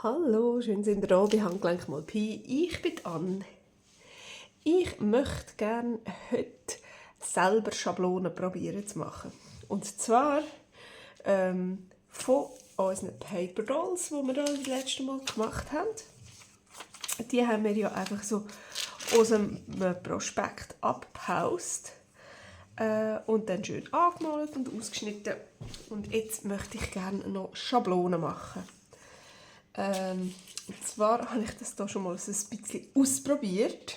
Hallo, schön sind ihr da bei Handgelenk mal Pi. Ich bin Anne. Ich möchte gerne heute selber Schablonen probieren zu machen. Und zwar von unseren Paper Dolls, die wir das letzte Mal gemacht haben. Die haben wir ja einfach so aus einem Prospekt abgehaust und dann schön angemalt und ausgeschnitten. Und jetzt möchte ich gerne noch Schablonen machen. Und zwar habe ich das hier schon mal so ein bisschen ausprobiert,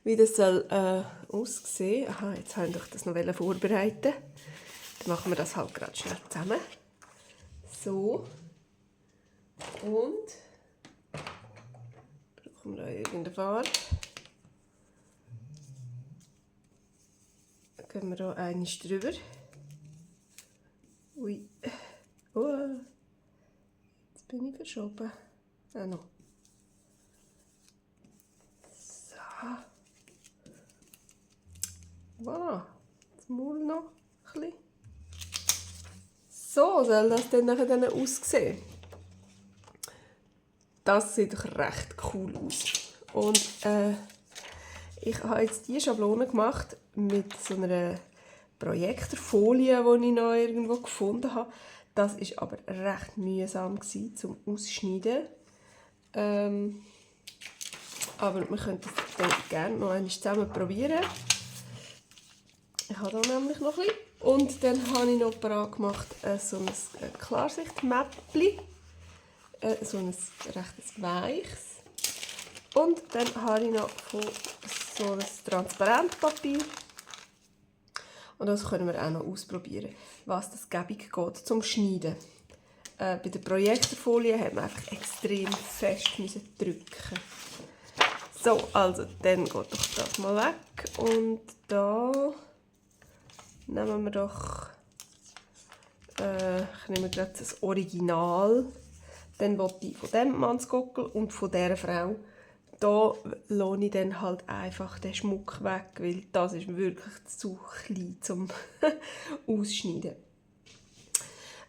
wie das soll aussehen. Aha, jetzt habe ich das noch vorbereiten. Dann machen wir das halt gerade schnell zusammen. So. Und brauchen wir da irgendeine Farbe. Dann gehen wir hier einmal drüber. Ui. Oh. Jetzt bin ich verschoben. Ah, noch. So. Voilà. Das Maul noch ein bisschen. So soll das dann nachher aussehen. Das sieht doch recht cool aus. Und ich habe jetzt diese Schablone gemacht mit so einer Projektorfolie, die ich noch irgendwo gefunden habe. Das war aber recht mühsam zum Ausschneiden. Aber wir können das gerne noch einmal zusammen probieren. Ich habe hier nämlich noch ein bisschen. Und dann habe ich noch parat gemacht so ein Klarsicht-Mäppchen. So ein recht weiches. Und dann habe ich noch so ein Transparentpapier. Und das können wir auch noch ausprobieren, was das gäbig geht zum Schneiden. Bei der Projektorfolie haben wir einfach extrem fest drücken. So, also dann geht doch das mal weg. Und da nehmen wir doch, ich nehme gerade das Original. Dann will ich von dem Mannsgockel und von dieser Frau. Da lasse ich dann halt einfach den Schmuck weg, weil das ist wirklich zu klein zum Ausschneiden.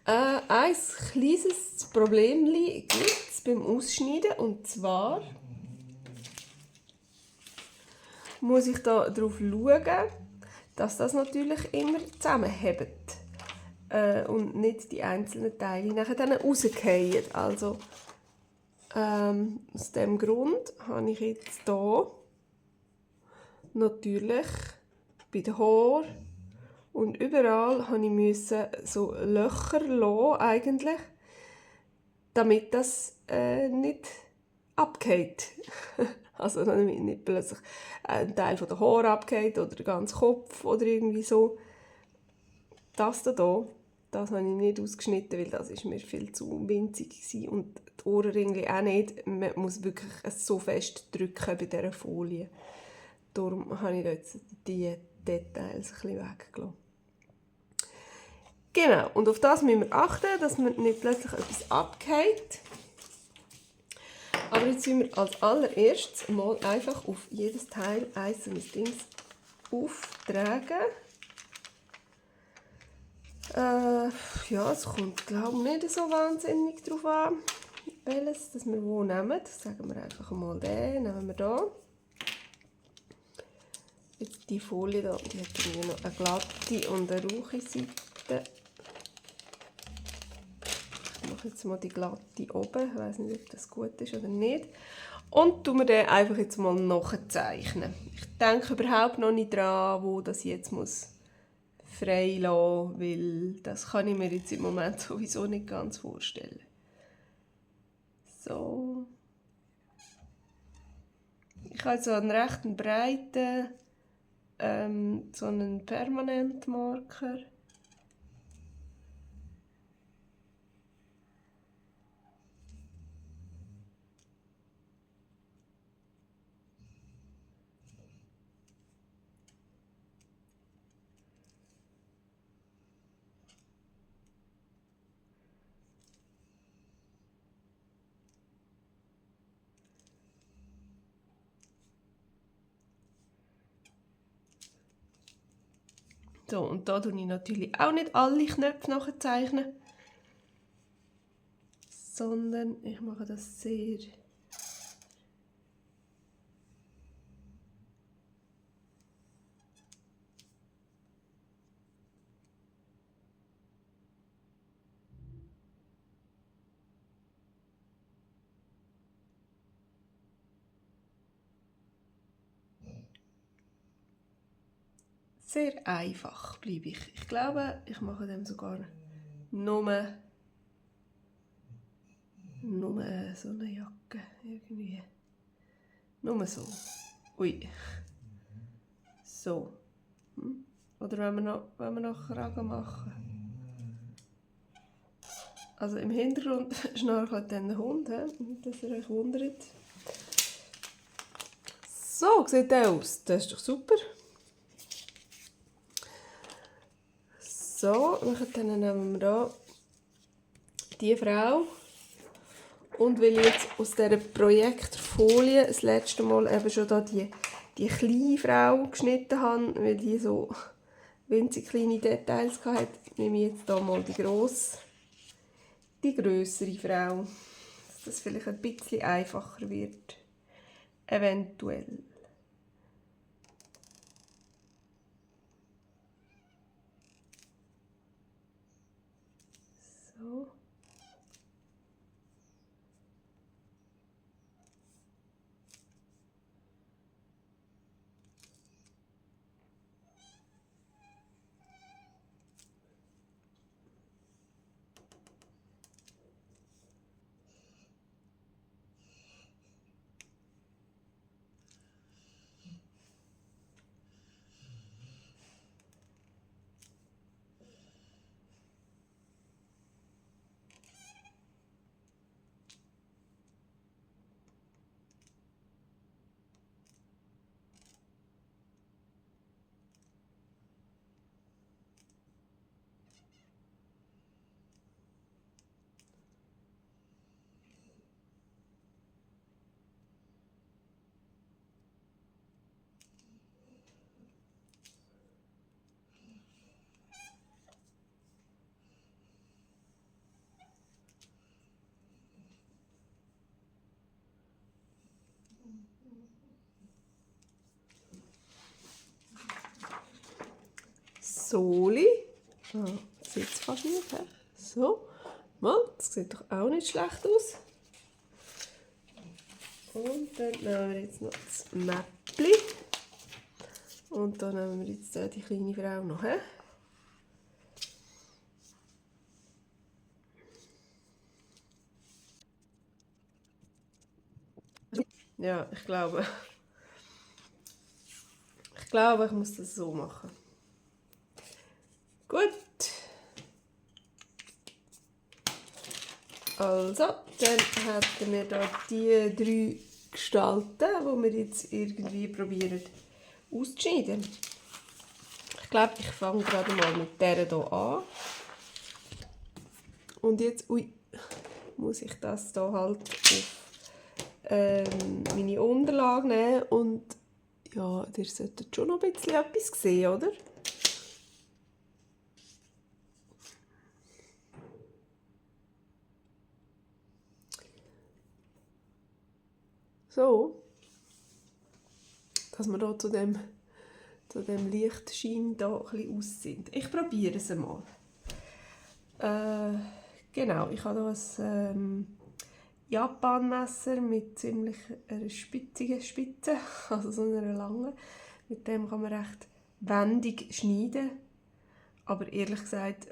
Ein kleines Problem gibt es beim Ausschneiden, und zwar muss ich da darauf schauen, dass das natürlich immer zusammenhebt und nicht die einzelnen Teile nachher dann rausfallen. Also aus diesem Grund habe ich jetzt hier natürlich bei den Haaren und überall musste ich so Löcher lassen, eigentlich, damit das nicht abgeht. Also damit nicht plötzlich ein Teil von der Haare abgeht oder der ganze Kopf oder irgendwie so. Das hier, das habe ich nicht ausgeschnitten, weil das ist mir viel zu winzig war. Und die Ohrenringe auch nicht. Man muss wirklich so fest drücken bei dieser Folie. Darum habe ich jetzt diese Details ein bisschen weggelassen. Genau, und auf das müssen wir achten, dass man nicht plötzlich etwas abgeht. Aber jetzt müssen wir als allererstes mal einfach auf jedes Teil einzelnes Ding auftragen. Ja, es kommt, glaube ich, nicht so wahnsinnig darauf an, welches das wir wo nehmen. Sagen wir einfach mal den, nehmen wir da. Jetzt die Folie da, die hat hier noch eine glatte und eine rauche Seite. Ich mache jetzt mal die glatte oben, ich weiß nicht, ob das gut ist oder nicht. Und tun wir den einfach jetzt mal nachzeichnen. Ich denke überhaupt noch nicht dran, wo das jetzt muss frei lassen, weil das kann ich mir jetzt im Moment sowieso nicht ganz vorstellen. So. Ich habe so einen recht breiten, so einen Permanentmarker. So, und da zeichne ich natürlich auch nicht alle Knöpfe nachzeichnen. sondern ich mache das sehr einfach bleibe ich. Ich glaube, ich mache dem sogar nur so eine Jacke irgendwie. Nur so. Ui. So. Oder wenn wir noch Kragen machen. Also im Hintergrund schnarcht dann der Hund, nicht, dass ihr euch wundert. So sieht der aus. Das ist doch super. So, dann nehmen wir hier die Frau. Und weil ich jetzt aus dieser Projektfolie das letzte Mal eben schon da die kleine Frau geschnitten habe, weil die so winzig kleine Details hatte, nehme ich jetzt hier mal die grössere Frau. Dass das vielleicht ein bisschen einfacher wird. Eventuell. So. Soli. Ah, das sieht es fast nicht. He? So. Mal, das sieht doch auch nicht schlecht aus. Und dann nehmen wir jetzt noch das Mäppli. Und dann nehmen wir jetzt die kleine Frau noch. He? Ja, ich glaube, ich muss das so machen. Gut. Also, dann hätten wir da die 3 Gestalten, die wir jetzt irgendwie probieren auszuschneiden. Ich glaube, ich fange gerade mal mit dieser hier an. Und jetzt muss ich das hier halt auf meine Unterlage nehmen. Und ja, ihr solltet schon noch ein bisschen etwas sehen, oder? So, dass wir hier zu dem Lichtschein hier ein bisschen aus sind. Ich probiere es einmal. Genau, ich habe hier ein Japanmesser mit ziemlich einer spitzigen Spitze, also so einer langen. Mit dem kann man recht wendig schneiden. Aber ehrlich gesagt,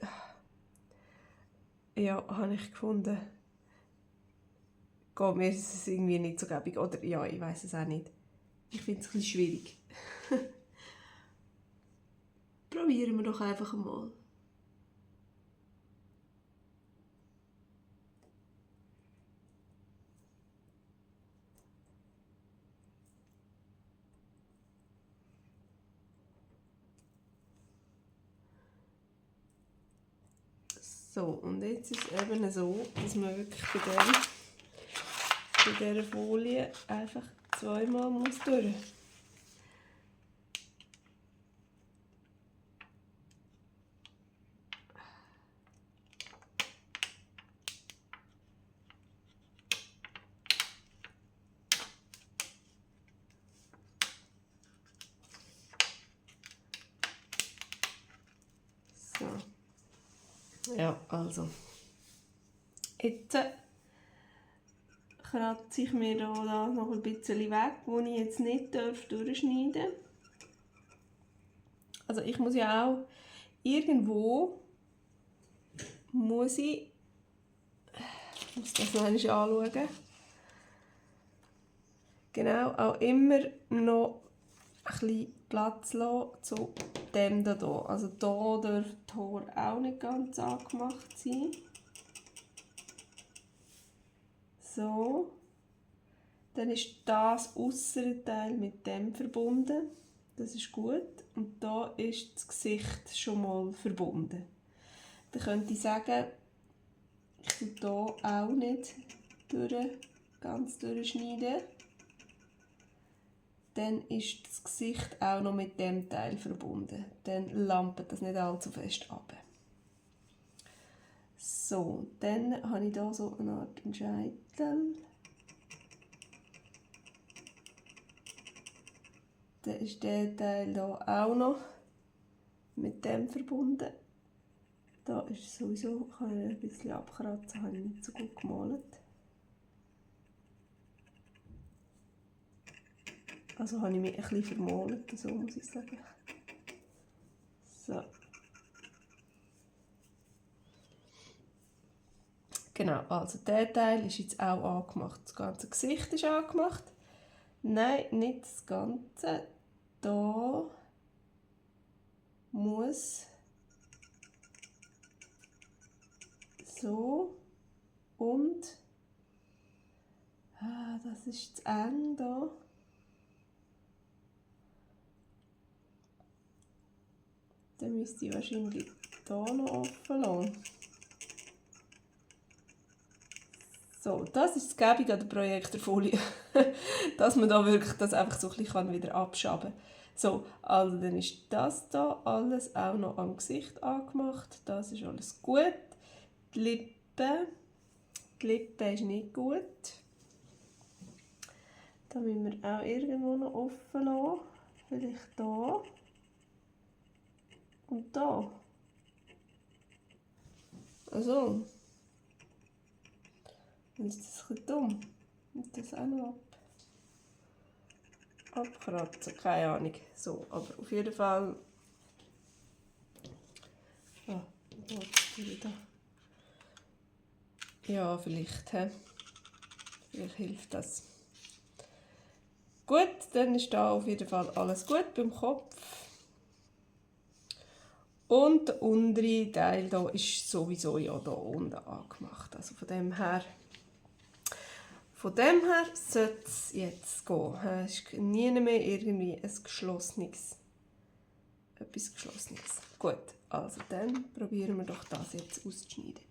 ja, habe ich gefunden, geht mir ist es irgendwie nicht so gäbig. Oder ja, ich weiß es auch nicht. Ich finde es ein bisschen schwierig. Probieren wir doch einfach mal. So, und jetzt ist es eben so, dass man wirklich bei dieser Folie einfach zweimal durch muss. Ja, also. Jetzt kratze ich mir da noch ein bisschen weg, wo ich jetzt nicht durchschneiden darf. Also ich muss ja auch irgendwo muss das noch einmal anschauen. Genau, auch immer noch ein bisschen Platz lassen zu dem hier. Also hier darf das Haar auch nicht ganz angemacht sein. So. Dann ist das äußere Teil mit dem verbunden. Das ist gut. Und da ist das Gesicht schon mal verbunden. Dann könnte ich sagen, ich tue hier auch nicht ganz durchschneiden. Dann ist das Gesicht auch noch mit dem Teil verbunden. Dann lampet das nicht allzu fest ab. So, dann habe ich hier so eine Art Scheitel. Dann ist der Teil hier auch noch mit dem verbunden. Da ist sowieso, kann ich ein bisschen abkratzen, habe ich nicht so gut gemalt. Also habe ich mich ein bisschen vermalt, so muss ich sagen. So. Genau, also der Teil ist jetzt auch angemacht. Das ganze Gesicht ist angemacht. Nein, nicht das Ganze. Da muss so und das ist zu eng da. Dann müsste ich wahrscheinlich hier noch offen lassen. So, das ist das Gäbige an der Projektorfolie, dass man da wirklich das einfach so ein bisschen wieder abschaben kann. So, also dann ist das da alles auch noch am Gesicht angemacht. Das ist alles gut. Die Lippe ist nicht gut. Da müssen wir auch irgendwo noch offen lassen. Vielleicht da. Und da. Also. Dann ist das ein bisschen dumm. Und das auch noch abkratzen. Keine Ahnung. So, aber auf jeden Fall. Da. Ja, vielleicht. Vielleicht hilft das. Gut, dann ist da auf jeden Fall alles gut beim Kopf. Und der untere Teil da ist sowieso ja da unten angemacht. Also von dem her sollte es jetzt gehen. Es ist nie mehr irgendwie etwas Geschlossenes. Gut, also dann probieren wir doch das jetzt auszuschneiden.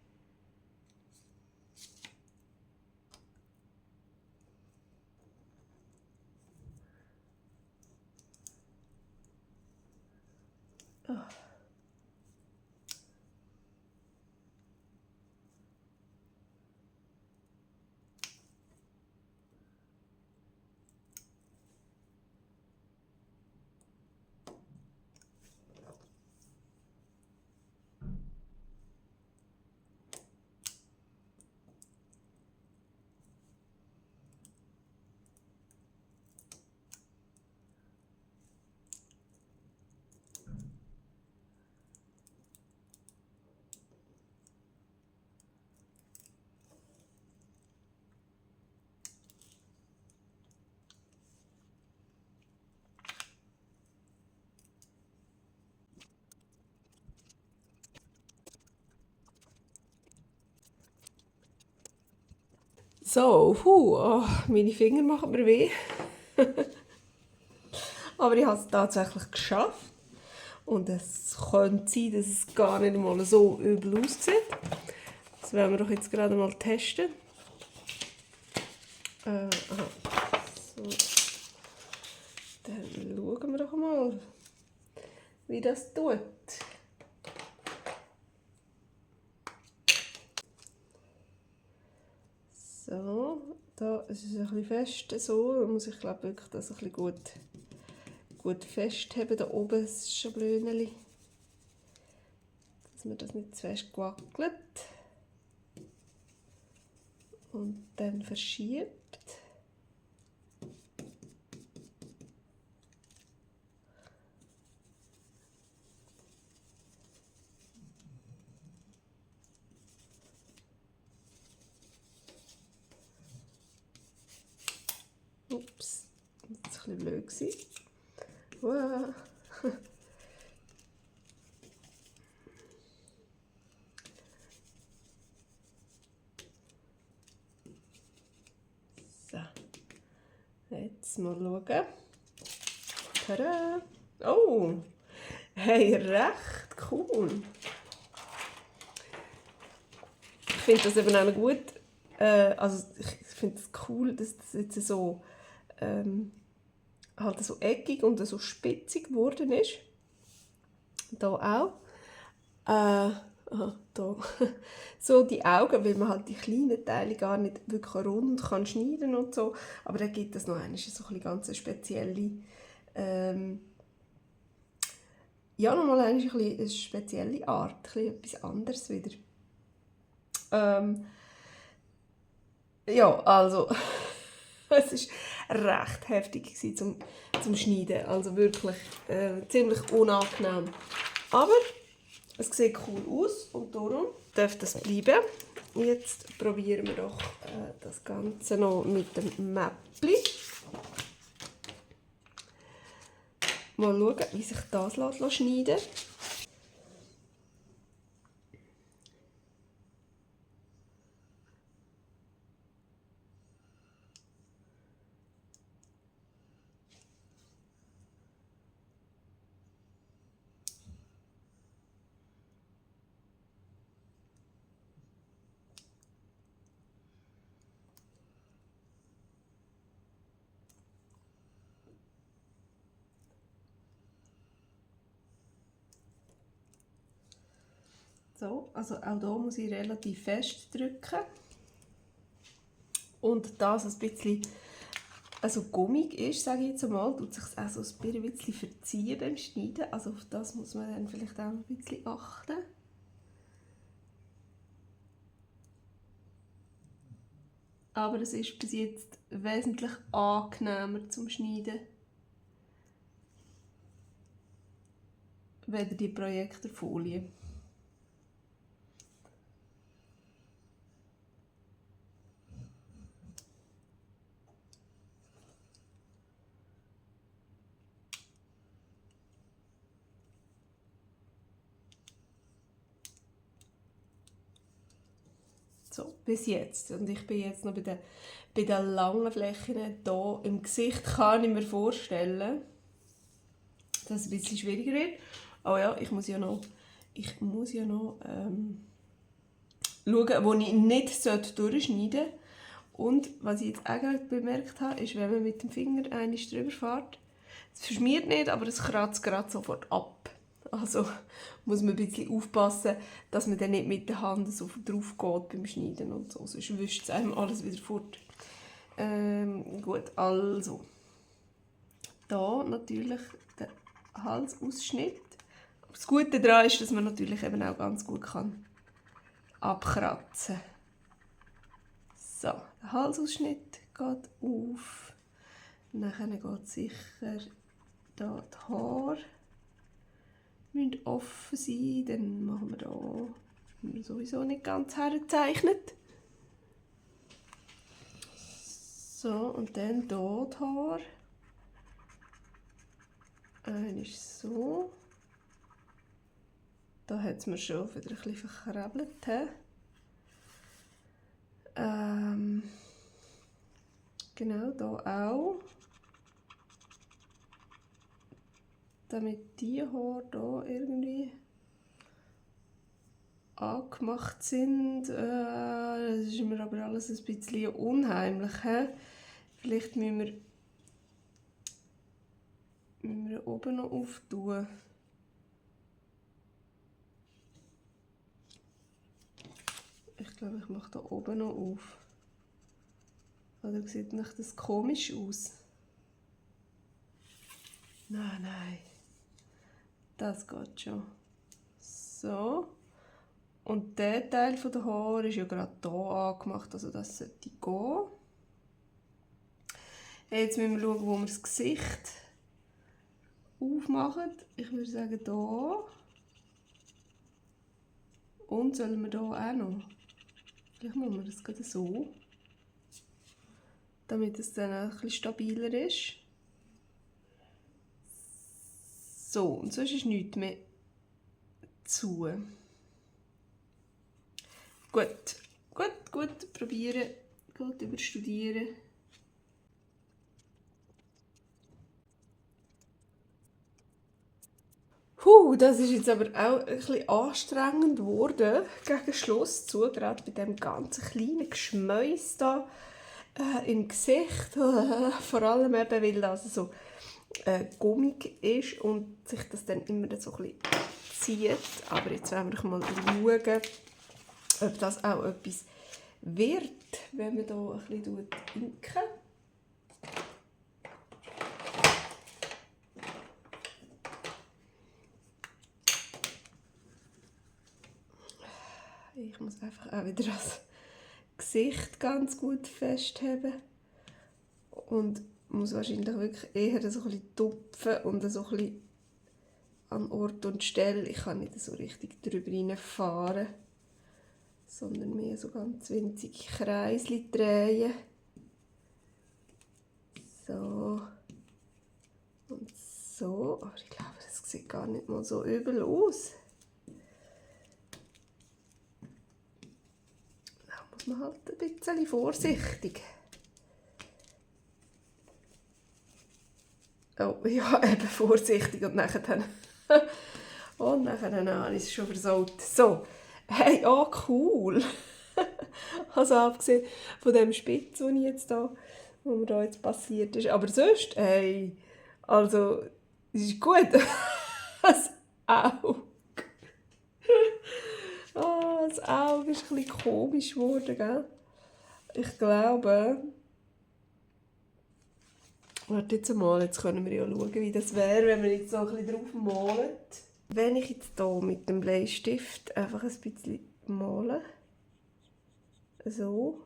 Oh. So, meine Finger machen mir weh. Aber ich habe es tatsächlich geschafft. Und es könnte sein, dass es gar nicht mal so übel aussieht. Das werden wir doch jetzt gerade mal testen. So. Dann schauen wir doch mal, wie das tut. So, da ist es ein bisschen fest. So, da muss ich glaube wirklich das ein bisschen gut festheben. Da oben ist schon Blöhneli. dass man das nicht zu fest gewackelt und dann verschiebt. Ups, das war ein bisschen blöd. Wow. So, jetzt mal schauen. Tada! Oh, hey, recht cool. Ich finde das eben auch gut. Also ich finde es cool, dass das jetzt so halt so eckig und so spitzig geworden ist. Da auch. Aha, da. So die Augen, weil man halt die kleinen Teile gar nicht wirklich rund kann schneiden und so. Aber dann gibt es noch eine so eine ganz spezielle, ja, nochmal eine spezielle Art, etwas anderes wieder. Ja, also es war recht heftig zum Schneiden, also wirklich ziemlich unangenehm. Aber es sieht cool aus und darum darf das bleiben. Jetzt probieren wir doch das Ganze noch mit dem Mäppli. Mal schauen, wie sich das schneiden lässt. So, also auch hier muss ich relativ fest drücken. Und das ein bisschen also gummig ist, sage ich jetzt mal, tut sich auch so ein bisschen verziehen beim Schneiden. Also auf das muss man dann vielleicht auch ein bisschen achten. Aber es ist bis jetzt wesentlich angenehmer zum Schneiden, weder die Projektorfolie. So, bis jetzt. Und ich bin jetzt noch bei den langen Flächen hier im Gesicht, kann ich mir vorstellen, dass es ein bisschen schwieriger wird. Aber ja, ich muss ja noch schauen, wo ich nicht durchschneiden sollte. Und was ich jetzt auch gerade bemerkt habe, ist, wenn man mit dem Finger einmal drüber fährt, es verschmiert nicht, aber es kratzt gerade sofort ab. Also muss man ein bisschen aufpassen, dass man dann nicht mit der Hand so drauf geht beim Schneiden und so. Sonst wischt es einem alles wieder fort. Gut, also. Da natürlich der Halsausschnitt. Das Gute daran ist, dass man natürlich eben auch ganz gut abkratzen kann. So, der Halsausschnitt geht auf. Dann geht sicher da die Haare müssen offen sein. Dann machen wir hier sowieso nicht ganz hergezeichnet. So, und dann hier die Haare. Einer ist so. Da hat es mir schon wieder ein bisschen verkrabbelt. Genau, hier auch. Damit die Haare hier irgendwie angemacht sind. Das ist mir aber alles ein bisschen unheimlich. Vielleicht müssen wir oben noch auftun. Ich glaube, ich mache da oben noch auf. Oder sieht nicht das komisch aus? Nein. Das geht schon. So. Und der Teil der Haare ist ja gerade hier angemacht, also das sollte gehen. Jetzt müssen wir schauen, wo wir das Gesicht aufmachen. Ich würde sagen hier. Und sollen wir hier auch noch? Vielleicht machen wir das gerade so. Damit es dann auch ein bisschen stabiler ist. So, und sonst ist nichts mehr zu. Gut, probieren, gut überstudieren. Das ist jetzt aber auch ein bisschen anstrengend geworden gegen Schluss zu, gerade bei dem ganzen kleinen Geschmäus da im Gesicht. Vor allem eben, weil das so gummig ist und sich das dann immer so ein bisschen zieht. Aber jetzt werden wir mal schauen, ob das auch etwas wird, wenn man hier ein bisschen inken. Ich muss einfach auch wieder das Gesicht ganz gut festheben und muss wahrscheinlich wirklich eher so ein bisschen tupfen und so ein bisschen an Ort und Stelle. Ich kann nicht so richtig drüber reinfahren, sondern mehr so ganz winzige Kreisli drehen. So und so. Aber ich glaube, das sieht gar nicht mal so übel aus. Man halt ein bisschen vorsichtig. Oh, ja, eben vorsichtig und nachher dann habe ich es schon versaut. So, hey, cool. Also abgesehen von dem Spitz, wo mir da jetzt passiert ist. Aber sonst, hey, also, es ist gut. Das Auge. Das Auge ist ein bisschen komisch geworden, gell? Ich glaube... Warte jetzt mal, jetzt können wir ja schauen, wie das wäre, wenn wir jetzt so ein bisschen drauf malen. Wenn ich jetzt hier mit dem Bleistift einfach ein bisschen male. So.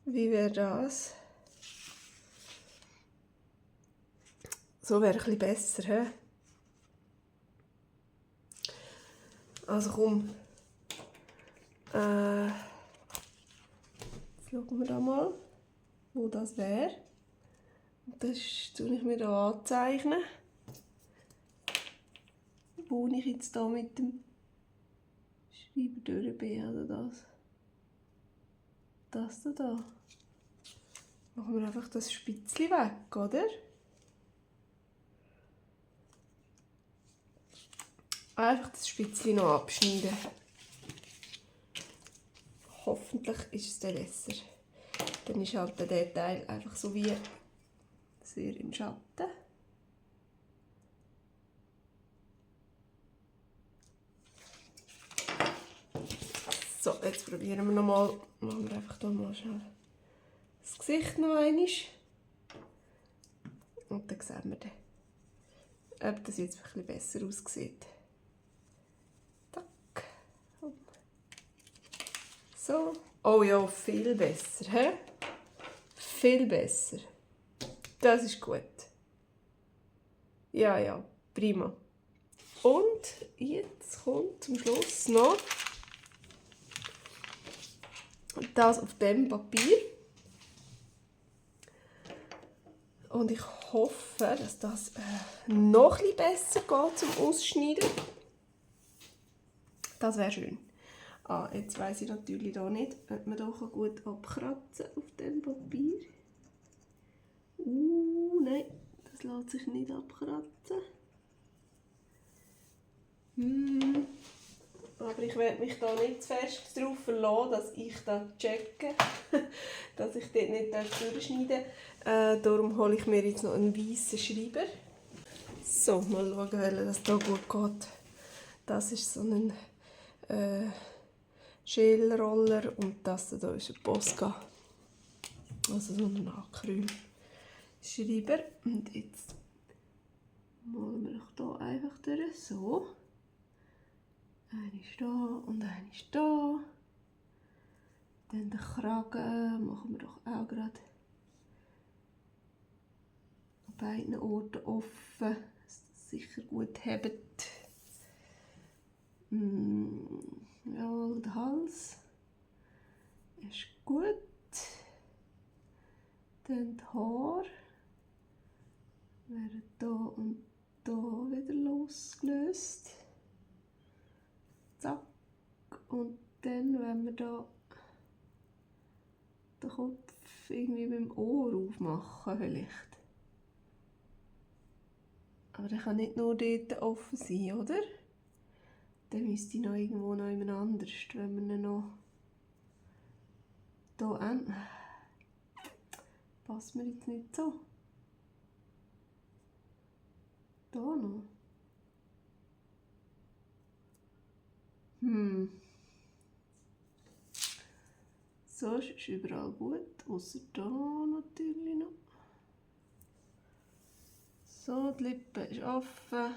Wie wäre das? So wäre ein bisschen besser, he? Also komm. Jetzt schauen wir da mal, wo das wäre. Das tue ich mir da anzeichnen. Wo ich jetzt da mit dem Schreiber durch bin, oder das? Das da. Machen wir einfach das Spitzli weg, oder? Einfach das Spitzli noch abschneiden. Hoffentlich ist es dann besser. Dann ist halt der Teil einfach so wie sehr im Schatten. So, jetzt probieren wir nochmal. Machen wir einfach hier mal schnell das Gesicht noch einmal. Und dann sehen wir dann, ob das jetzt ein bisschen besser aussieht. Tack. So. Oh ja, viel besser. He? Viel besser. Das ist gut. Ja, prima. Und jetzt kommt zum Schluss noch das auf dem Papier. Und ich hoffe, dass das noch ein bisschen besser geht zum Ausschneiden. Das wäre schön. Jetzt weiss ich natürlich da nicht, ob man hier gut abkratzen kann auf dem Papier. Nein, das lässt sich nicht abkratzen. Aber ich werde mich da nicht zu fest darauf verlassen, dass ich das checke, dass ich dort nicht durchschneiden darf. Darum hole ich mir jetzt noch einen weißen Schreiber. So, mal schauen, welcher das hier gut geht. Das ist so ein Schälroller und das hier ist ein Posca. Also so einen Acrylschreiber. Und jetzt malen wir doch hier einfach durch. So. Eine ist da und eine ist da. Dann den Kragen machen wir doch auch gerade an beiden Orten offen, dass das sicher gut hebt. Ja, der Hals ist gut. Dann die Haare werden hier und hier wieder losgelöst. Zack. Und dann, wenn wir da den Kopf irgendwie mit dem Ohr aufmachen, vielleicht. Aber der kann nicht nur dort offen sein, oder? Dann müsste ich noch irgendwo noch jemand anders, wenn wir ihn noch hier haben. Passt mir jetzt nicht so. Da noch. So ist überall gut, außer da natürlich noch. So, die Lippe ist offen.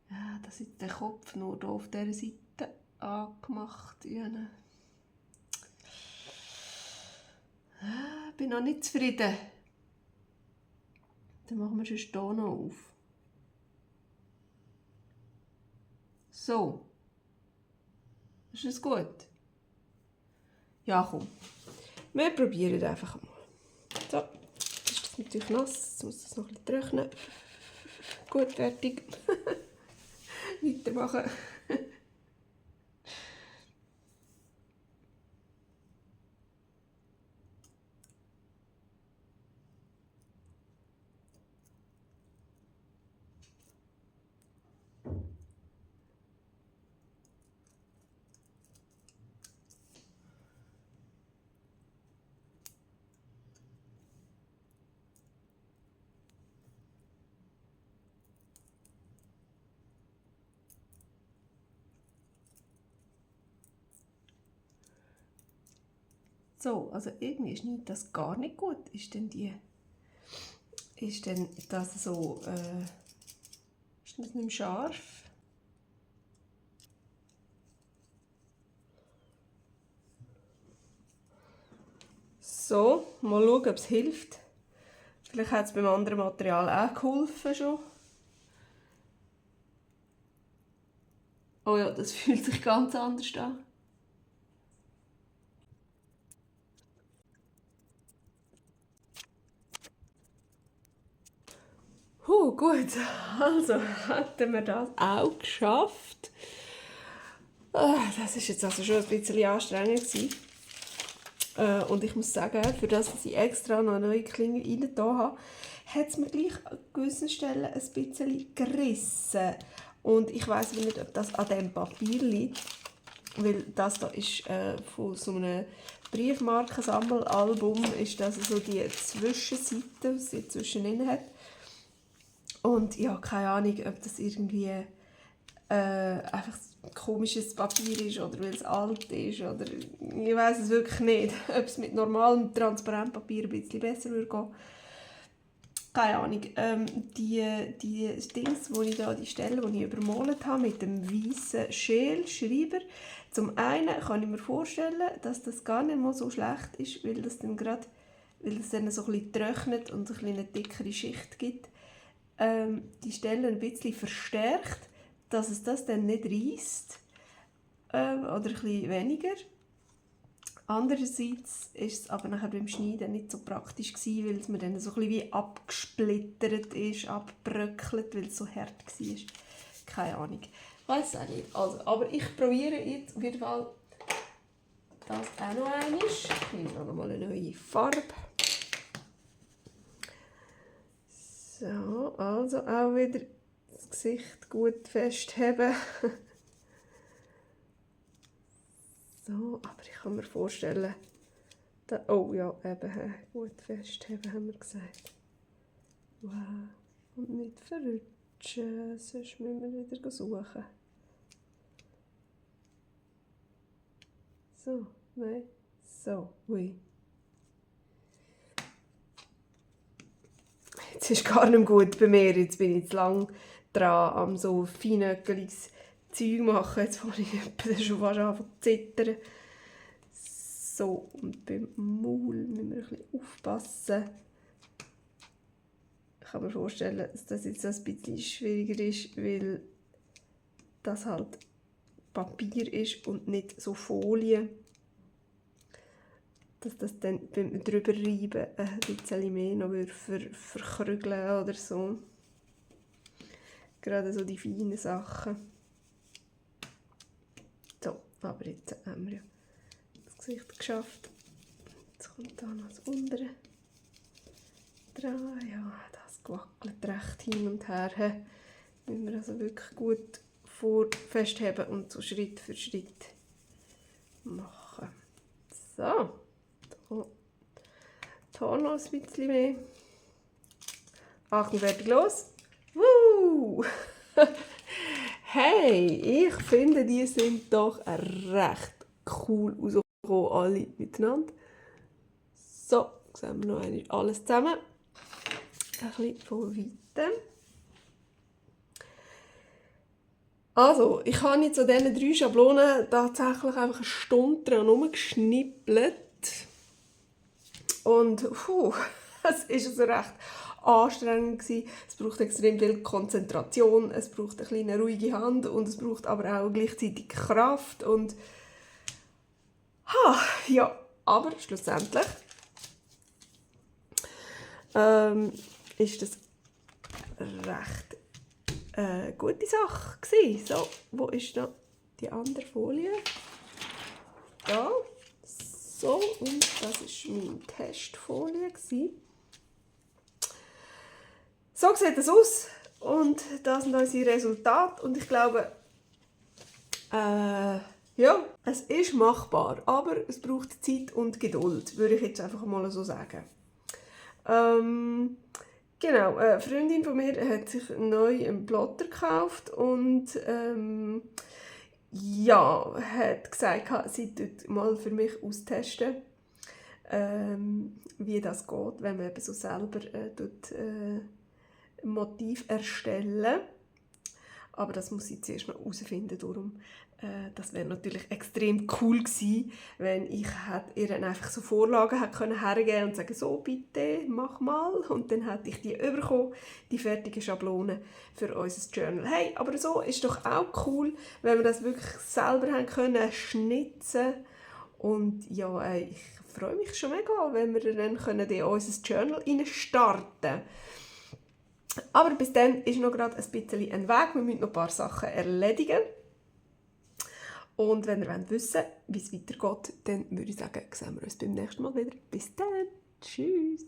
Ja, das ist der Kopf nur hier auf dieser Seite angemacht. Ja, bin noch nicht zufrieden. Dann machen wir sonst hier noch auf. So. Ist das gut? Ja, komm. Wir probieren einfach mal. So. Jetzt ist das natürlich nass. Jetzt muss das noch ein bisschen trocknen. Gut, fertig. Weitermachen. So, also irgendwie schneidet das gar nicht gut. Ist denn das so, ist das nicht scharf? So, mal schauen, ob es hilft. Vielleicht hat es beim anderen Material auch geholfen schon. Oh ja, das fühlt sich ganz anders an. Gut, also hatten wir das auch geschafft. Das war jetzt also schon ein bisschen anstrengend gewesen. Und ich muss sagen, für das, dass ich extra noch eine neue Klinge rein da habe, hat es mir gleich an gewissen Stellen ein bisschen gerissen. Und ich weiss nicht, ob das an diesem Papier liegt, weil das da ist von so einem Briefmarkensammelalbum, ist das so die Zwischenseite, die sie zwischenin hat. Und ja, keine Ahnung, ob das irgendwie einfach ein komisches Papier ist oder weil es alt ist oder ich weiß es wirklich nicht, ob es mit normalem Transparentpapier ein bisschen besser würde gehen. Keine Ahnung. Die Dings, wo ich da, die Stelle, die ich übermalt habe mit dem weißen Schälschreiber, zum einen kann ich mir vorstellen, dass das gar nicht mal so schlecht ist, weil das dann so ein bisschen trocknet und ein bisschen eine dickere Schicht gibt. Die Stelle ein bisschen verstärkt, dass es das dann nicht reisst oder ein bisschen weniger. Andererseits ist es aber nachher beim Schneiden nicht so praktisch gewesen, weil es mir dann so ein bisschen wie abgesplittert ist, abgebröckelt, weil es so hart war. Keine Ahnung. Ich weiß es auch nicht. Also, aber ich probiere jetzt auf jeden Fall das auch noch einmal. Ich nehme noch mal eine neue Farbe. So, also auch wieder das Gesicht gut festheben. So, aber ich kann mir vorstellen, oh ja, eben, gut festheben, haben wir gesagt. Wow, und nicht verrutschen, sonst müssen wir wieder suchen. So, nein, so, ui. Jetzt ist gar nicht mehr gut bei mir. Jetzt bin ich zu lang dran am so feinöckeliges Zeug machen. Jetzt fange ich schon fast an zu zittern. So, und beim Maul müssen wir ein bisschen aufpassen. Ich kann mir vorstellen, dass das jetzt ein bisschen schwieriger ist, weil das halt Papier ist und nicht so Folie. Dass das dann beim Drüberreiben ein bisschen mehr noch verkrügeln oder so. Gerade so die feinen Sachen. So, aber jetzt haben wir ja das Gesicht geschafft. Jetzt kommt da noch das untere dran. Ja, das gewackelt recht hin und her. Müssen wir also wirklich gut festheben und so Schritt für Schritt machen. So. Hier noch ein bisschen mehr. Achtung, fertig, los. Woo! Hey, ich finde, die sind doch recht cool rausgekommen, alle miteinander. So, sehen wir noch einmal alles zusammen. Ein bisschen von weitem. Also, ich habe jetzt an diesen 3 Schablonen tatsächlich einfach eine Stunde dran rumgeschnippelt. Und es war also recht anstrengend. Es braucht extrem viel Konzentration, es braucht eine kleine ruhige Hand und es braucht aber auch gleichzeitig Kraft. Und ja, aber schlussendlich ist das recht gute Sache gewesen. So, wo ist noch die andere Folie? Da. So, und das war meine Testfolie. So sieht es aus und das sind unsere Resultate. Und ich glaube, ja, es ist machbar, aber es braucht Zeit und Geduld, würde ich jetzt einfach mal so sagen. Genau, eine Freundin von mir hat sich neu einen Plotter gekauft und ja, hat gesagt, sie tut mal für mich austesten, wie das geht, wenn man eben so selber Motiv erstellen. Aber das muss sie zuerst noch herausfinden. Darum, das wäre natürlich extrem cool gewesen, wenn ich ihr einfach so Vorlagen hergeben und sagen, so bitte, mach mal. Und dann hätte ich die bekommen, die fertige Schablone für unser Journal. Hey, aber so ist doch auch cool, wenn wir das wirklich selber haben können schnitzen. Und ja, ich freue mich schon mega, wenn wir dann in unser Journal starten können. Aber bis dann ist noch gerade ein bisschen ein Weg. Wir müssen noch ein paar Sachen erledigen. Und wenn ihr wissen wollt, wie es weitergeht, dann würde ich sagen, sehen wir uns beim nächsten Mal wieder. Bis dann. Tschüss.